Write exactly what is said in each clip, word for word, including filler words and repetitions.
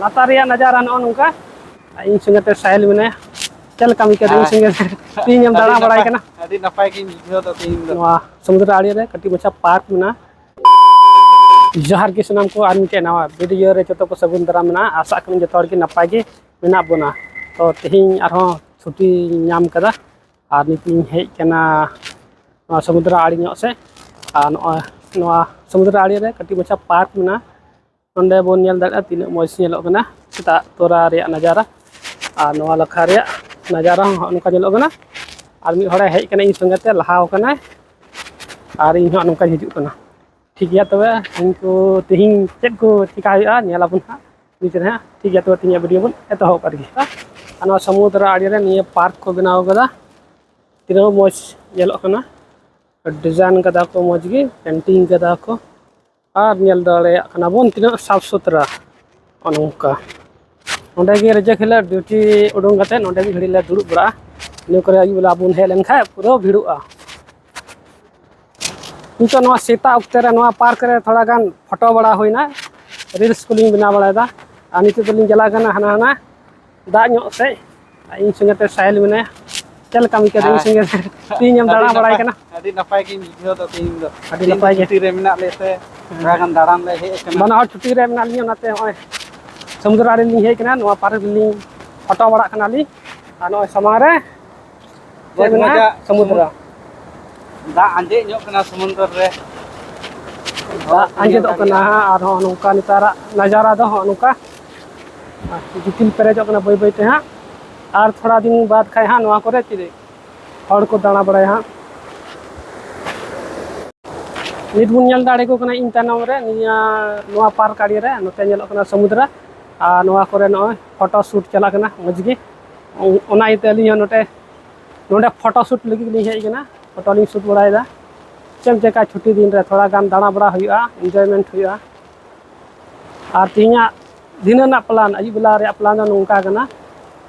ᱞᱟᱛᱟᱨ ᱨᱮᱭᱟᱜ ᱱᱟᱡᱟᱨᱟ ᱱᱚᱜᱼᱚ ᱱᱚᱝᱠᱟ᱾ ᱟᱨ ᱤᱧ ᱥᱚᱸᱜᱮ ᱛᱮ ᱥᱟᱦᱮᱞ ᱢᱮᱱᱟᱭᱟ᱾ ᱪᱮᱫ ᱞᱮᱠᱟ ᱢᱤᱠᱟᱹ ᱫᱚ ᱤᱧ ᱦᱮᱸ᱾ ᱥᱚᱸᱜᱮ ᱛᱮ? ᱛᱮᱦᱤᱧ ᱮᱢ ᱟᱹᱰᱤ ᱫᱟᱬᱟ ᱵᱟᱲᱟᱭ ᱱᱟᱯᱟᱭ, ᱠᱟᱱᱟ᱾ ᱟᱹᱰᱤ ᱱᱟᱯᱟᱭ ᱜᱤᱧ ᱵᱩᱡᱷᱟᱹᱣ ᱫᱟ ᱛᱮᱦᱤᱧ ᱫᱚ᱾ ᱱᱚᱣᱟ ᱥᱚᱢᱩᱫᱨᱚ ᱟᱲᱮ ᱨᱮ ᱠᱟᱹᱴᱤᱡ ᱢᱟᱪᱷᱟ ᱯᱟᱨᱠ ᱢᱮᱱᱟᱜᱼᱟ᱾ ᱡᱚᱦᱟᱨ ᱜᱮ ᱥᱟᱱᱟᱢ ᱠᱚ, ᱟᱨ ᱢᱤᱫᱴᱮᱡ ᱱᱟᱣᱟ ᱵᱷᱤᱰᱤᱭᱳ ᱨᱮ ᱡᱚᱛᱚ ᱠᱚ ᱥᱟᱹᱜᱩᱱ ᱫᱟᱨᱟᱢ ᱢᱮᱱᱟᱜᱼᱟ᱾ ᱟᱥᱟᱜ ᱠᱟᱹᱱᱟᱹᱧ ᱡᱚᱛᱚ ᱦᱚᱲ ᱜᱮ ᱱᱟᱯᱟᱭ ᱜᱮ ᱢᱮᱱᱟᱜ ᱵᱚᱱᱟ᱾ ᱛᱚ ᱛᱮᱦᱮᱧ ᱟᱨᱦᱚᱸ ᱪᱷᱩᱴᱤ ᱧᱟᱢ ᱠᱟᱫᱟ, ᱟᱨ ᱱᱤᱛ ᱤᱧ ᱦᱮᱡ ᱠᱟᱱᱟ ᱱᱚᱣᱟ ᱥᱚᱢᱩᱫᱨᱚ ᱟᱲᱮ ᱧᱚᱜ ᱥᱮᱫ᱾ ᱟᱨ ᱱᱚᱜᱼᱚᱭ ᱱᱚᱣᱟ ᱥᱚᱢᱩᱫᱨᱚ ᱟᱲᱮ ᱨᱮ ᱠᱟᱹᱴᱤᱡ ᱢᱟᱪᱷᱟ ᱯᱟᱨᱠ ᱢᱮᱱᱟᱜᱼᱟ᱾ ᱱᱚᱸᱰᱮ ᱵᱚᱱ ᱧᱮᱞ ᱫᱟᱲᱮᱭᱟᱜᱼᱟ ᱛᱤᱱᱟᱹᱜ ᱢᱚᱡᱽ ᱧᱮᱞᱚᱜ ᱠᱟᱱᱟ ᱥᱮᱛᱟᱜ ᱛᱚᱨᱟ ᱨᱮᱭᱟᱜ ᱱᱟᱡᱟᱨᱟ᱾ ᱟᱨ ᱱᱚᱣᱟ ᱞᱟᱠᱷᱟ ᱨᱮᱭᱟᱜ ᱱᱟᱡᱟᱨᱟ ᱦᱚᱸ ᱦᱚᱸᱜᱼᱚ ᱱᱚᱝᱠᱟ ᱧᱮᱞᱚᱜ ᱠᱟᱱᱟ᱾ ᱟᱨ ᱢᱤᱫ ᱦᱚᱲᱮ ᱦᱮᱡ ᱠᱟᱱᱟ ᱤᱧ ᱥᱚᱸᱜᱮ ᱛᱮ, ᱞᱟᱦᱟᱣ ᱠᱟᱱᱟᱭ᱾ ᱟᱨ ᱤᱧ ᱦᱚᱸ ᱱᱚᱝᱠᱟᱧ ᱦᱤᱡᱩᱜ ᱠᱟᱱᱟ᱾ ᱴᱷᱤᱠ ᱜᱮᱭᱟ, ᱛᱚᱵᱮ ᱤᱧ ᱠᱚ ᱛᱮᱦᱮᱧ ᱪᱮᱫ ᱠᱚ ᱪᱮᱠᱟ ᱦᱩᱭᱩᱜᱼᱟ ᱧᱮᱞ ᱟᱵᱚᱱ ᱦᱟᱸᱜ ᱱᱤᱛ ᱨᱮ ᱦᱟᱸᱜ᱾ ᱴᱷᱤᱠ ᱜᱮᱭᱟ, ᱛᱚᱵᱮ ᱛᱮᱦᱮᱧᱟᱜ ᱵᱷᱤᱰᱤᱭᱳ ᱵᱚᱱ ᱮᱛᱚᱦᱚᱵ ᱠᱟᱫ ᱜᱮ᱾ ᱟᱨ ᱱᱚᱣᱟ ᱥᱚᱢᱩᱫᱨᱚ ᱟᱲᱮ ᱨᱮ ᱱᱤᱭᱟᱹ ᱯᱟᱨᱠ ᱠᱚ ᱵᱮᱱᱟᱣ ᱠᱟᱫᱟ, ᱛᱤᱱᱟᱹᱜ ᱢᱚᱡᱽ ᱧᱮᱞᱚᱜ ᱠᱟᱱᱟ᱾ ᱰᱤᱡᱟᱭᱤᱱ ᱠᱟᱫᱟ ᱠᱚ ᱢᱚᱡᱽ ᱜᱮ, ᱯᱮᱱᱴᱤᱝ ᱠᱟᱫᱟ ᱠᱚ᱾ ᱟᱨ ᱧᱮᱞ ᱫᱟᱲᱮᱭᱟᱜ ᱠᱟᱱᱟ ᱵᱚᱱ ᱛᱤᱱᱟᱹᱜ ᱥᱟᱯᱷ ᱥᱩᱛᱨᱟ᱾ ᱱᱚᱜᱼᱚ ᱱᱚᱝᱠᱟ᱾ ᱱᱚᱸᱰᱮ ᱜᱮ ᱨᱤᱡᱮᱠᱴ ᱦᱤᱞᱳᱜ ᱰᱤᱭᱩᱴᱤ ᱩᱰᱩᱝ ᱠᱟᱛᱮ ᱱᱚᱸᱰᱮ ᱢᱤᱫ ᱜᱷᱟᱹᱲᱤᱡ ᱞᱮ ᱫᱩᱲᱩᱵ ᱵᱟᱲᱟᱜᱼᱟ᱾ ᱤᱱᱟᱹ ᱠᱚᱨᱮ ᱟᱹᱭᱩᱵ ᱵᱮᱞᱟ ᱵᱚᱱ ᱦᱮᱡ ᱞᱮᱱᱠᱷᱟᱱ ᱯᱩᱨᱟᱹ ᱵᱷᱤᱲᱚᱜᱼᱟ᱾ ᱱᱤᱛᱚᱜ ᱱᱚᱣᱟ ᱥᱮᱛᱟᱜ ᱚᱠᱛᱮ ᱨᱮ ᱱᱚᱣᱟ ᱯᱟᱨᱠ ᱨᱮ ᱛᱷᱚᱲᱟ ᱜᱟᱱ ᱯᱷᱳᱴᱳ ᱵᱟᱲᱟ ᱦᱩᱭᱱᱟ, ᱨᱤᱞᱥ ᱠᱚᱞᱤᱧ ᱵᱮᱱᱟᱣ ᱵᱟᱲᱟᱭᱮᱫᱟ᱾ ᱟᱨ ᱱᱤᱛᱚᱜ ᱫᱚᱞᱤᱧ ᱪᱟᱞᱟᱜ ᱠᱟᱱᱟ ᱦᱟᱱᱟ ᱦᱟᱱᱟ ᱫᱟᱜ ᱧᱚᱜ ᱥᱮᱫ᱾ ᱟᱨ ᱤᱧ ᱥᱚᱸᱜᱮ ᱛᱮ ᱥᱟᱦᱮᱞ ᱢᱮᱱᱟᱭᱟ᱾ ᱪᱮᱫ ᱞᱮᱠᱟ ᱢᱤᱠᱟᱹ ᱫᱚ ᱤᱧ ᱦᱮᱸ᱾ ᱥᱚᱸᱜᱮ ᱛᱮ ᱛᱮᱦᱮᱧ ᱮᱢ ᱟᱹᱰᱤ ᱫᱟᱬᱟ ᱵᱟᱲᱟᱭ ᱱᱟᱯᱟᱭ, ᱠᱟᱱᱟ? ᱟᱹᱰᱤ ᱱᱟᱯᱟᱭ ᱜᱤᱧ ᱵᱩᱡᱷᱟᱹᱣ ᱫᱟ ᱛᱮᱦᱮᱧ ᱫᱚ᱾ ᱟᱹᱰᱤ ᱛᱮᱦᱮᱧ ᱫᱚ ᱱᱟᱯᱟᱭ ᱜᱮ᱾ ᱪᱷᱩᱴᱤ ᱨᱮ ᱢᱮᱱᱟᱜ ᱞᱮ ᱛᱮ ᱦᱮᱸ᱾ ᱛᱷᱚᱲᱟ ᱜᱟᱱ ᱫᱟᱬᱟᱱ ᱞᱮ ᱦᱮᱡ ᱟᱠᱟᱱᱟ᱾ ᱵᱟᱱᱟ ᱦᱚᱲ ᱪᱷᱩᱴᱤ ᱨᱮ ᱢᱮᱱᱟᱜ ᱞᱤᱧᱟ, ᱚᱱᱟᱛᱮ ᱱᱚᱜᱼᱚᱭ ᱥᱚᱢᱩᱫᱨᱚ ᱟᱲᱮ ᱞᱤᱧ ᱦᱮᱡ ᱟᱠᱟᱱᱟ᱾ ᱱᱚᱣᱟ ᱯᱟᱨᱠ ᱨᱮᱞᱤᱧ ᱯᱷᱳᱴᱳ ᱵᱟᱲᱟᱜ ᱠᱟᱱᱟᱞᱤᱧ᱾ ᱟᱨ ᱱᱚᱜᱼᱚᱭ ᱥᱟᱢᱟᱝ ᱨᱮ ᱪᱮᱫ ᱢᱚᱡᱽ ᱢᱮᱱᱟᱜᱼᱟ? ᱢᱚᱡᱟᱜ ᱥᱚᱢᱩᱫᱨᱚ᱾ ᱥᱚᱢᱩᱫ-, ᱫᱟᱜ ᱟᱸᱡᱮᱫ ᱧᱚᱜ ᱠᱟᱱᱟ ᱥᱚᱢᱩᱫᱨᱚ ᱨᱮ᱾ ᱫᱟᱜ ᱦᱚᱲ ᱠᱚ ᱧᱮᱞ ᱟᱸᱡᱮᱫᱚᱜ ᱠᱟᱱᱟ ᱫᱟᱲᱮᱭᱟᱜᱼᱟ᱾ ᱦᱟᱸᱜ, ᱟᱨ ᱦᱚᱸᱜᱼᱚ ᱱᱚᱝᱠᱟ ᱱᱮᱛᱟᱨᱟᱜ ᱱᱟᱡᱟᱨᱟ ᱫᱚ ᱦᱚᱸᱜᱼᱚ ᱱᱚᱝᱠᱟ᱾ ᱟᱨ ᱜᱤᱛᱤᱞ ᱯᱮᱨᱮᱡᱚᱜ ᱠᱟᱱᱟ ᱵᱟᱹᱭ ᱵᱟᱹᱭ ᱛᱮ ᱦᱟᱸᱜ᱾ ᱟᱨ ᱛᱷᱚᱲᱟ ᱫᱤᱱ ᱵᱟᱫ ᱠᱷᱟᱡ ᱦᱟᱸᱜ ᱱᱚᱣᱟ ᱠᱚᱨᱮ ᱪᱮᱫ ᱦᱚᱲ ᱠᱚ ᱫᱟᱬᱟ ᱵᱟᱲᱟᱭᱟ ᱦᱟᱸᱜ᱾ ᱱᱤᱛ ᱵᱚᱱ ᱧᱮᱞ ᱫᱟᱲᱮ ᱠᱚ ᱠᱟᱱᱟ ᱤᱧ ᱛᱟᱭᱱᱚᱢ ᱨᱮ, ᱱᱤᱭᱟᱹ, ᱱᱚᱣᱟ ᱯᱟᱨᱠ ᱟᱲᱮ ᱨᱮ ᱱᱚᱛᱮ ᱧᱮᱞᱚᱜ ᱠᱟᱱᱟ ᱥᱚᱢᱩᱫᱨᱚ, ᱟᱨ ᱱᱚᱣᱟ ᱠᱚᱨᱮ ᱱᱚᱜᱼᱚᱭ ᱯᱷᱳᱴᱳ ᱥᱩᱴ ᱪᱟᱞᱟᱜ ᱠᱟᱱᱟ ᱢᱚᱡᱽ ᱜᱮ᱾ ᱚᱱᱟ ᱤᱭᱟᱹᱛᱮ ᱟᱹᱞᱤᱧ ᱦᱚᱸ ᱱᱚᱰᱮ, ᱱᱚᱰᱮ ᱯᱷᱳᱴᱳ ᱥᱩᱴ ᱞᱟᱹᱜᱤᱫ ᱞᱤᱧ ᱦᱮᱡ ᱠᱟᱱᱟ, ᱯᱷᱳᱴᱳ ᱞᱤᱧ ᱥᱩᱴ ᱵᱟᱲᱟᱭᱮᱫᱟ᱾ ᱪᱮᱫ ᱮᱢ ᱪᱮᱠᱟ ᱪᱷᱩᱴᱤ ᱫᱤᱱ ᱨᱮ ᱛᱷᱚᱲᱟ ᱜᱟᱱ ᱫᱟᱬᱟ ᱵᱟᱲᱟ ᱦᱩᱭᱩᱜᱼᱟ, ᱮᱱᱡᱚᱭᱢᱮᱱᱴ ᱦᱩᱭᱩᱜᱼᱟ᱾ ᱟᱨ ᱛᱮᱦᱮᱧᱟᱜ ᱫᱷᱤᱱᱟᱹᱱ ᱨᱮᱱᱟᱜ ᱯᱞᱟᱱ, ᱟᱹᱭᱩᱵ ᱵᱮᱞᱟ ᱨᱮᱭᱟᱜ ᱯᱞᱟᱱ ᱫᱚ ᱱᱚᱝᱠᱟ ᱠᱟᱱᱟ,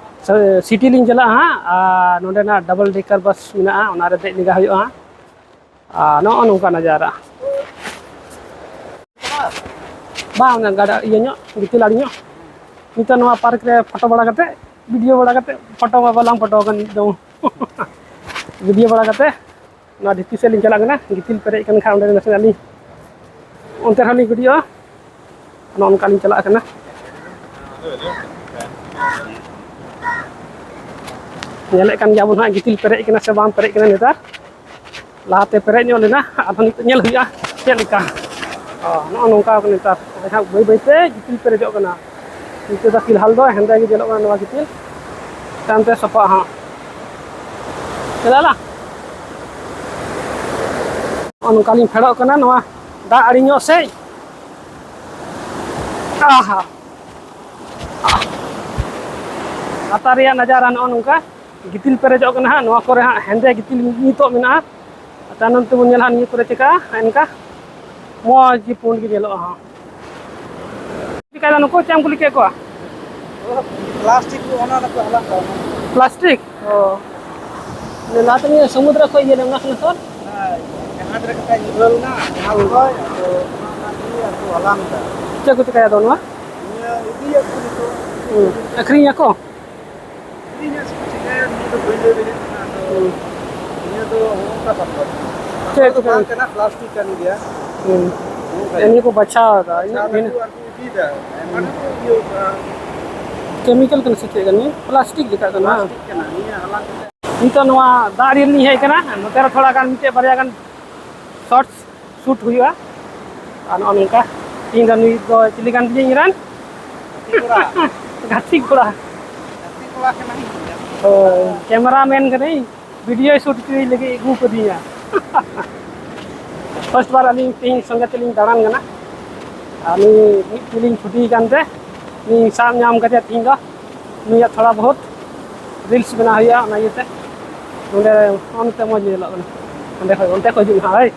ᱥᱤᱴᱤ ᱞᱤᱧ ᱪᱟᱞᱟᱜᱼᱟ ᱦᱟᱸᱜ, ᱟᱨ ᱱᱚᱸᱰᱮᱱᱟᱜ ᱰᱟᱵᱚᱞ ᱰᱮᱠᱟᱨ ᱵᱟᱥ ᱢᱮᱱᱟᱜᱼᱟ, ᱚᱱᱟᱨᱮ ᱫᱮᱡ ᱞᱮᱜᱟ ᱦᱩᱭᱩᱜᱼᱟ ᱦᱟᱸᱜ᱾ ᱟᱨ ᱱᱚᱜᱼᱚ ᱱᱚᱝᱠᱟ ᱱᱟᱡᱟᱨᱟ᱾ ᱵᱟᱝ, ᱚᱱᱟ ᱜᱟᱰᱟ ᱤᱭᱟᱹ ᱧᱚᱜ, ᱜᱤᱛᱤᱞ ᱟᱲᱮ ᱧᱚᱜ᱾ ᱱᱤᱛᱚᱜ ᱱᱚᱣᱟ ᱯᱟᱨᱠ ᱨᱮ ᱯᱷᱳᱴᱳ ᱵᱟᱲᱟ ᱠᱟᱛᱮ, ᱵᱷᱤᱰᱤᱭᱳ ᱵᱟᱲᱟ ᱠᱟᱛᱮ, ᱯᱷᱳᱴᱳ ᱢᱟ ᱵᱟᱞᱟᱝ ᱯᱷᱳᱴᱳ ᱟᱠᱟᱱ ᱱᱤᱛ ᱫᱚ᱾ ᱵᱷᱤᱰᱤᱭᱳ ᱵᱟᱲᱟ ᱠᱟᱛᱮ ᱱᱚᱣᱟ ᱰᱷᱤᱯᱤ ᱥᱮᱫ ᱞᱤᱧ ᱪᱟᱞᱟᱜ ᱠᱟᱱᱟ᱾ ᱜᱤᱛᱤᱞ ᱯᱮᱨᱮᱡ ᱠᱟᱱ ᱠᱷᱟᱱ ᱚᱸᱰᱮ ᱱᱟᱥᱮᱱᱟᱜ ᱞᱤᱧ, ᱚᱱᱛᱮ ᱨᱮᱦᱚᱸ ᱞᱤᱧ ᱵᱷᱤᱰᱤᱭᱳᱜᱼᱟ᱾ ᱱᱚᱜᱼᱚ ᱱᱚᱝᱠᱟ ᱞᱤᱧ ᱪᱟᱞᱟᱜ ᱠᱟᱱᱟ᱾ ᱧᱮᱞᱮᱫ ᱠᱟᱱ ᱜᱮᱭᱟ ᱵᱚᱱ ᱦᱟᱸᱜ, ᱜᱤᱛᱤᱞ ᱯᱮᱨᱮᱡ ᱠᱟᱱᱟ ᱥᱮ ᱵᱟᱝ ᱯᱮᱨᱮᱡ ᱠᱟᱱᱟ ᱱᱮᱛᱟᱨ᱾ ᱞᱟᱦᱟᱛᱮ ᱯᱮᱨᱮᱡ ᱧᱚᱜ ᱞᱮᱱᱟ, ᱟᱫᱚ ᱱᱤᱛᱚᱜ ᱧᱮᱞ ᱦᱩᱭᱩᱜᱼᱟ ᱪᱮᱫ ᱞᱮᱠᱟ᱾ ᱚ, ᱱᱚᱜᱼᱚ ᱱᱚᱝᱠᱟ ᱱᱮᱛᱟᱨ ᱱᱚᱜᱼᱚᱭ ᱦᱟᱸᱜ ᱵᱟᱹᱭ ᱵᱟᱹᱭᱛᱮ ᱜᱤᱛᱤᱞ ᱯᱮᱨᱮᱡᱚᱜ ᱠᱟᱱᱟ᱾ ᱱᱤᱛᱚᱜ ᱫᱚ ᱯᱷᱤᱞᱦᱟᱞ ᱫᱚ ᱦᱮᱸᱫᱮ ᱜᱮ ᱧᱮᱞᱚᱜ ᱠᱟᱱᱟ ᱱᱚᱣᱟ ᱜᱤᱛᱤᱞ᱾ ᱛᱟᱭᱚᱢ ᱛᱮ ᱥᱟᱯᱷᱟᱜᱼᱟ ᱦᱟᱸᱜ᱾ ᱪᱮᱫᱟᱜ ᱞᱟ? ᱱᱚᱜᱼᱚ ᱱᱚᱝᱠᱟ ᱞᱤᱧ ᱯᱷᱮᱰᱚᱜ ᱠᱟᱱᱟ ᱱᱚᱣᱟ ᱫᱟᱜ ᱟᱲᱮ ᱧᱚᱜ ᱥᱮᱡ᱾ ᱟᱦᱟ! ᱞᱟᱛᱟᱨ ᱨᱮᱭᱟᱜ ᱱᱟᱡᱟᱨᱟ ᱱᱚᱜᱼᱚ ᱱᱚᱝᱠᱟ᱾ ᱜᱤᱛᱤᱞ ᱯᱮᱨᱮᱡᱚᱜ ᱠᱟᱱᱟ ᱦᱟᱸᱜ, ᱱᱚᱣᱟ ᱠᱚᱨᱮ ᱦᱟᱸᱜ ᱦᱮᱸᱫᱮ ᱜᱤᱛᱤᱞ ᱱᱤᱛᱚᱜ ᱢᱮᱱᱟᱜᱼᱟ᱾ ᱛᱟᱭᱱᱚᱢ ᱛᱮᱵᱚᱱ ᱧᱮᱞᱟ ᱦᱟᱸᱜ ᱱᱤᱭᱟᱹ ᱠᱚᱨᱮ ᱪᱮᱠᱟᱜᱼᱟ, ᱮᱱᱠᱟ ᱢᱚᱡᱽ ᱜᱮ ᱯᱩᱸᱰ ᱜᱮ ᱧᱮᱞᱚᱜᱼᱟ ᱦᱟᱸᱜ᱾ ᱪᱤᱠᱟᱹᱭᱫᱟ ᱱᱩᱠᱩ? ᱪᱮᱫ ᱮᱢ ᱠᱩᱞᱤ ᱠᱮᱫ ᱠᱚᱣᱟ? ᱯᱞᱟᱥᱴᱤᱠ ᱠᱚ ᱚᱱᱟ ᱫᱚᱠᱚ ᱦᱟᱞᱟᱝ ᱫᱟ᱾ ᱯᱞᱟᱥᱴᱤᱠ? ᱚ᱾ ᱞᱟᱦᱟᱛᱮ ᱱᱤᱭᱟᱹ ᱥᱚᱢᱩᱫᱨᱚ ᱠᱷᱚᱡ ᱤᱭᱟᱹ ᱞᱮᱱᱟ ᱥᱮ ᱥᱚᱨ? ᱦᱮᱸ, ᱡᱟᱦᱟᱡᱽ ᱨᱮ ᱠᱟᱛᱮ ᱧᱩᱨᱦᱟᱹ ᱞᱮᱱᱟ, ᱡᱟᱦᱟᱡᱽ ᱦᱩᱸ᱾ ᱠᱷᱚᱡ, ᱟᱫᱚ ᱚᱱᱟ ᱚᱱᱟ ᱜᱮ ᱟᱨᱠᱚ ᱦᱟᱞᱟᱝ ᱫᱟ᱾ ᱪᱮᱫ ᱠᱚ ᱪᱤᱠᱟᱹᱭᱟ ᱟᱫᱚ ᱱᱚᱣᱟ? ᱱᱤᱭᱟᱹ ᱤᱫᱤᱭᱟᱠᱚ ᱱᱤᱛᱚᱜ᱾ ᱦᱩᱸ᱾ ᱟᱹᱠᱷᱨᱤᱧᱟᱠᱚ? ᱤᱧ ᱪᱮᱫ ᱪᱤᱠᱟᱹᱭᱟ, ᱱᱤᱭᱟᱹ ᱫᱚ ᱵᱟᱹᱧ ᱞᱟᱹᱭ ᱫᱟᱲᱮᱭᱟᱜ ᱠᱟᱱᱟ᱾ ᱟᱫᱚ ᱦᱩᱸ᱾ ᱱᱤᱭᱟᱹ ᱫᱚ ᱦᱚᱸᱜᱼᱚ ᱱᱚᱝᱠᱟ ᱵᱟᱯᱞᱟ᱾ ᱪᱮᱫ ᱫᱚ ᱠᱚ ᱵᱟᱝ ᱠᱟᱱᱟ, ᱯᱞᱟᱥᱴᱤᱠ ᱠᱟᱱ ᱜᱮᱭᱟ᱾ ᱦᱩᱸ᱾ ᱦᱚᱸᱜᱼᱚ ᱱᱚᱝᱠᱟ ᱮ, ᱱᱤᱭᱟᱹ ᱠᱚ ᱵᱟᱪᱷᱟᱣ ᱮᱫᱟ᱾ ᱵᱟᱪᱷᱟᱣ ᱤᱧ ᱫᱟᱠᱚ ᱟᱨᱠᱚ ᱤᱫᱤᱭᱮᱫᱟ᱾ ᱟᱭᱢᱟ ᱦᱩᱸ᱾ ᱠᱚ ᱤᱭᱟᱹ ᱠᱟᱜᱼᱟ᱾ ᱠᱮᱢᱤᱠᱮᱞ ᱠᱟᱱᱟ ᱥᱮ ᱪᱮᱫ ᱠᱟᱱᱟ? ᱯᱞᱟᱥᱴᱤᱠ ᱞᱮᱠᱟ ᱠᱟᱱᱟ᱾ ᱯᱞᱟᱥᱴᱤᱠ ᱠᱟᱱᱟ᱾ ᱱᱤᱭᱟᱹ ᱦᱟᱞᱟᱝ ᱠᱟᱛᱮ ᱱᱤᱛᱚᱜ ᱱᱚᱣᱟ ᱫᱟᱜ ᱨᱮᱞᱤᱧ ᱦᱮᱡ ᱠᱟᱱᱟ᱾ ᱱᱚᱛᱮ ᱨᱮ ᱛᱷᱚᱲᱟ ᱜᱟᱱ ᱢᱤᱫᱴᱮᱡ ᱵᱟᱨᱭᱟ ᱜᱟᱱ ᱥᱚᱨᱴᱥ ᱥᱩᱴ ᱦᱩᱭᱩᱜᱼᱟ᱾ ᱟᱨ ᱱᱚᱜᱼᱚ ᱱᱚᱝᱠᱟ ᱤᱧ ᱫᱚ ᱱᱩᱭ ᱫᱚ ᱪᱤᱞᱤ ᱠᱟᱱ ᱛᱤᱧᱟᱹ ᱤᱧ ᱨᱮᱱ? ᱜᱟᱛᱮ ᱠᱚᱲᱟ᱾ ᱜᱟᱛᱮ ᱠᱚᱲᱟ᱾ ᱜᱟᱛᱮ ᱠᱚᱲᱟ ᱠᱟᱱᱟᱭ᱾ ᱦᱳᱭ, ᱠᱮᱢᱮᱨᱟ ᱢᱮᱱ ᱠᱟᱹᱱᱟᱹᱧ, ᱵᱷᱤᱰᱤᱭᱳᱭ ᱥᱩᱴ ᱦᱚᱪᱚᱭ ᱞᱟᱹᱜᱤᱫ ᱟᱹᱜᱩ ᱠᱟᱹᱫᱤᱧᱟ᱾ ᱯᱷᱟᱥᱴ ᱵᱟᱨ ᱟᱹᱞᱤᱧ ᱛᱮᱦᱮᱧ ᱥᱚᱸᱜᱮ ᱛᱮᱞᱤᱧ ᱫᱟᱬᱟᱱ ᱠᱟᱱᱟ᱾ ᱟᱨ ᱱᱩᱭ ᱢᱤᱫ ᱛᱮᱞᱤᱧ ᱪᱷᱩᱴᱤ ᱠᱟᱱᱛᱮ ᱞᱤᱧ ᱥᱟᱵ ᱧᱟᱢ ᱠᱟᱫᱮᱭᱟ ᱛᱮᱦᱮᱧ ᱫᱚ᱾ ᱱᱩᱭᱟᱜ ᱛᱷᱚᱲᱟ ᱵᱚᱦᱩᱛ ᱨᱤᱞᱥ ᱵᱮᱱᱟᱣ ᱦᱩᱭᱩᱜᱼᱟ, ᱚᱱᱟ ᱤᱭᱟᱹᱛᱮ ᱱᱚᱸᱰᱮ ᱚᱱᱛᱮ ᱢᱚᱡᱽ ᱧᱮᱞᱚᱜ ᱠᱟᱱᱟ᱾ ᱚᱸᱰᱮ ᱠᱷᱚᱡ ᱚᱱᱛᱮ ᱠᱷᱚᱡ ᱦᱤᱡᱩᱜ ᱢᱮ ᱦᱟᱸᱜ, ᱦᱳᱭ᱾